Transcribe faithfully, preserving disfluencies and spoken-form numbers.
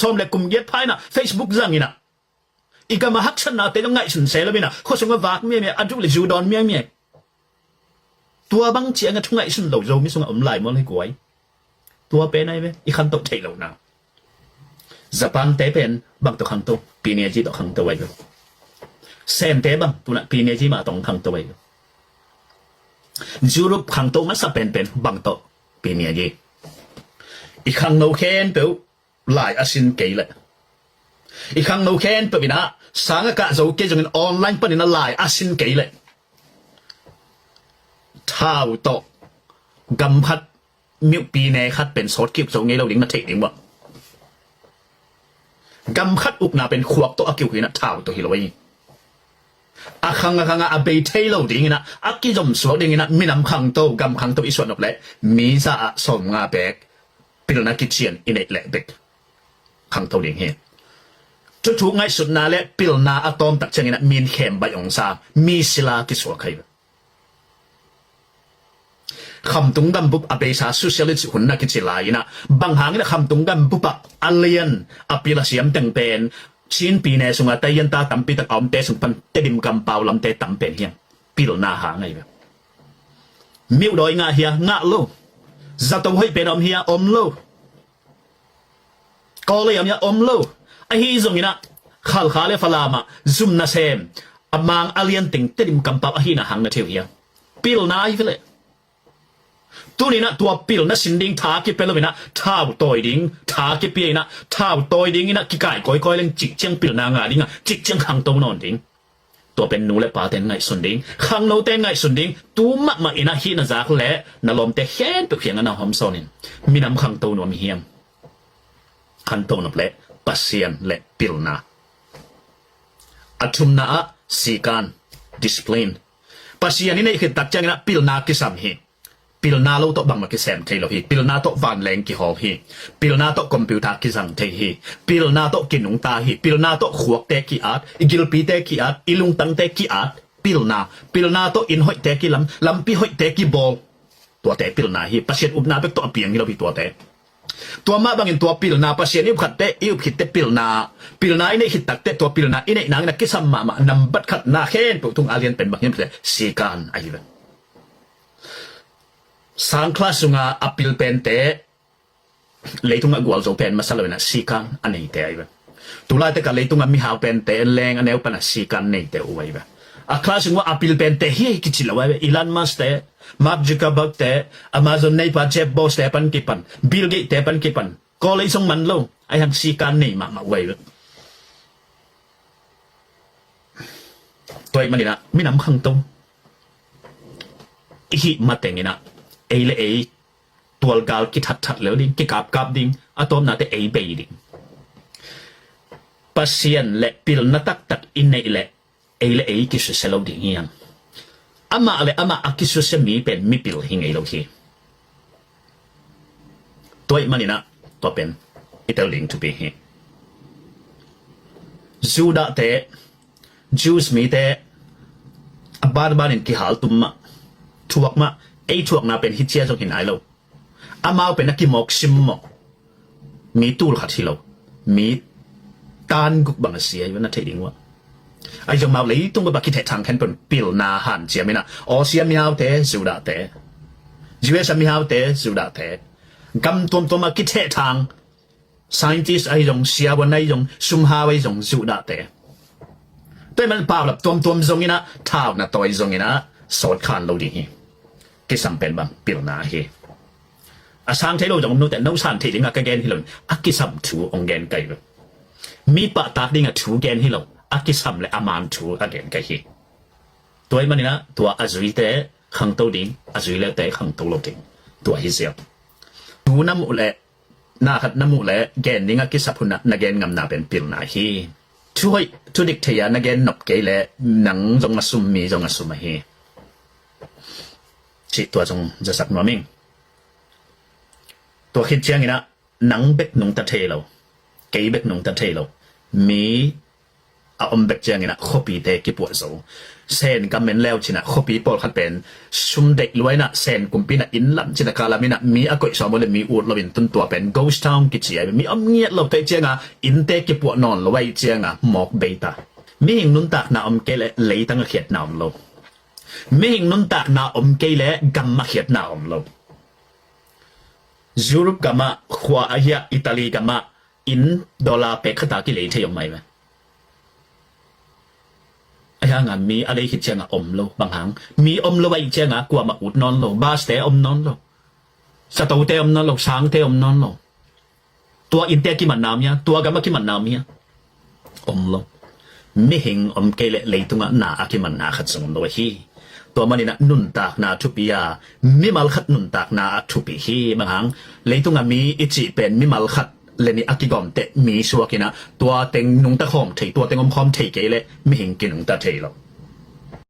sawm le kum giat pha in ah Facebook zang in ah i gam a haksatnate zong ngaihsun se lo in ah khua sungah vak miamia, a duh le zu dawn miamia. Tua bang ciangah thu ngaihsun lo Zomi sungah om lai mual hi kuai. Tua pen ai ve, i khantoh theih lohna. Japan-te pen bang tawh khangto? Pi Nyaji tawh khangto ai ve. Sem-te bang tunah Pi Nyaji mah tawh khangto ai ve. Europe khangto masa penpen bang tawh? Pi Nyaji. I khangno khempeuh lai a sin kei leh, i khangno khempeuh in ah sang a kah zo kei zongin online panin a lai a sin kei leh, thau tawh gam khat, miuh pi ne khat pen sawt kiuk zo ngei lo ding na theih ding uh ah. Gam khat ukna pen khuak tawh a kiuk hi in ah thau tawh hi lo hi. A khang a khang ah a bei thei lo ding in ah, a kizom suak ding in ah minam khangto, gam khangto i suah nop leh mi za ah sawmnga bek pilna kician i neih leh bek khangto ding hi. Thuthu ngaihsutna le pilna a tawm tak ciangin ah min khem baih ong sa, mi sila kisuak hi. Khamtung gambup a beisa socialist hun na kici lai in ah, bang hangin ah Khamtung gambup ah a lian a pil a siam teng pen Chin pi ne sungah Taiyan ta tampi tak a omte sung pan Tedim kampau lamte tam pen hiam? Pilna hang ahi ve. Miuh dawi ngah hia? Ngah lo. Zato hoih pen om hia? Om lo. Kawlei a om hia? Om lo. Ahi zongin ah Khalkha le Falam ah zum nasem a mang a lian teng Tedim kampau ahihna hang na thei uh hia? Pilna ahi ve leh. Tuni in ah tua pilna sin ding tha kipia lo in ah thau tawi ding tha kipia in ah, thau tawi ding in ah kikai kawikawi leng cik ciang pilna ngah ding a, cik ciang khangto nawn ding. Tua pen nu le pate'n ngaihsun ding, khangnote'n ngaihsun ding. Tu mahmah in ah hih na zak le na lawmte khempeuh kiangah na hawmsawn in, minam khangto nuam hiam? Khangto nop le Pasian le pilna. A thumna ah sikan, discipline. Pasian i neih khit tak ciangin ah pilna kisam hi. Pilna lo tawh bangmah kisem thei lo hi. Pilna tawh vanleng kihawl hi. Pilna tawh computer kizang thei hi. Pilna tawh kinungta hi. Pilna tawh khuakte ki-at, i gilpite ki-at, i lungtangte ki-at. Pilna. Pilna tawh inn hoihte kilam, lampi hoihte kibawl. Tuate pilna hi. Pasian upna bek tawh a piang hi lo hi tuate. Tua mah bangin tua pilna, Pasian i up khatte, i up khitte pilna, pilna i neih khit takte tua pilna i neih nangin a kisam mahmah nambat khatna khempeuh tung a lian pen bang hiam cih leh sikan ahi ve. Sangkhla sunga a pil pente, leitungah gualzo pen masa lo in a sikan a neite ahi ve. Tulaitak a leitungah mihau pente leng a neu pan a sikan neite uh ahi ve. A khla sungah a pil pente hi kici lo ahi ve. Elon Musk te, Mark Zuckerberg te, Amazon neipa Jeff Bezos te pan kipan, Bill Gates te pan kipan, Kawlei zong man lo, ahi hang sikan nei mahmah uh ahi ve. Tua ahih manin ah minam khangto i hih matengin ah ei le ei tualgal kithatthat lel ding, kikapkap ding, a tawpnate ei bei ding. Pasian le pilna taktak i neih leh ei le ei kisusia lo ding hi hang. Amah le amah a kisusia mi pen mipil hi ngei lo hi. Tua ahih manin ah tua pen i tel ding thupi hi. Judahte, Jews mite a banbanin kihal tum mah, thuak mah, ei thuakna pen hi cia zong hi nai lo. Amau pen a kimawk simmawh mi tul khat hi lo, mi tan guk bang a si ahi ve, na theih ding uh ah. Ahi zong amau leitung baba kithehthang khempeuh pilna hanciam in ah, Aussie a mihaute Judahte, U S a mihaute Judahte, gam tuamtuam a kithehthang scientist ahi zong, siavuan ahi zong, sumhau ahi zong, Judahte. Tua ahih manin paulap tuamtuam zongin ah, thauna tawi zongin ah sawt khan lo ding hi. Kisam pen bang pilna hi. A sang thei lo zong om note, no sang thei ding a ka gen hi lo, a kisam thu hong gen kai ve. Mi pahtak ding a thu gen hi lo, a kisam le a man thu a gen kai hi. Tua ahih manin ah tua a zuite khangto ding, a zui lote khangto lo ding, tua hi ziau. Thu na muh leh, na khat na muh leh gen ding a kisap hun ah na gen ngamna pen pilna hi. Thu hoih thu dik thei a na gen nop kei leh nang zong a sum, mi zong a sum ahi. Cih tua zong zasak nuam ing. Tua khit ciangin ah nang bek nungta thei lo, kei bek nungta thei lo, mi a om bek ciangin ah khuapite kipuah zo. Sen ka men leu cin ah khuapi pawlkhat pen sum deih lua in ah Sen kumpi in ah inn lam cin ah ka lam in ah mi a koih sawm uh leh mi ut lo in tun tua pen ghost town kici a, mi om ngiat lo teh ciang a innte kipuah nawn lo ahih ciang a mawk bei ta. Mihing nuntakna om kei leh leitang a khiatna om lo. Mihing nuntakna om kei leh gam a khiatna om lo. Europe gam ah, khua ahi a Italy gam ah inn dollar pek khat a kilei thei om mai ve. Ahi hang a mi a lei khit ciang a om lo, bang hang? Mi om lo ahih ciang a kuamah ut nawn lo, bus-te om nawn lo, satote om nawn lo, sangte om nawn lo. Tua innte a kimanna om hia? Tua gam a kimanna om hia? Om lo. Mihing om kei leh leitungah na a kimanna khat zong om lo ahi. Tua manin ah nuntakna thupi a, mimal khat nuntakna a thupi hi. Bang hang? Leitungah mi i cih pen mimal khat leh nih a kigawm teh mi suak in ah tua teng nungta khawm thei, tua teng om khawm thei kei leh mihing kinungta thei lo.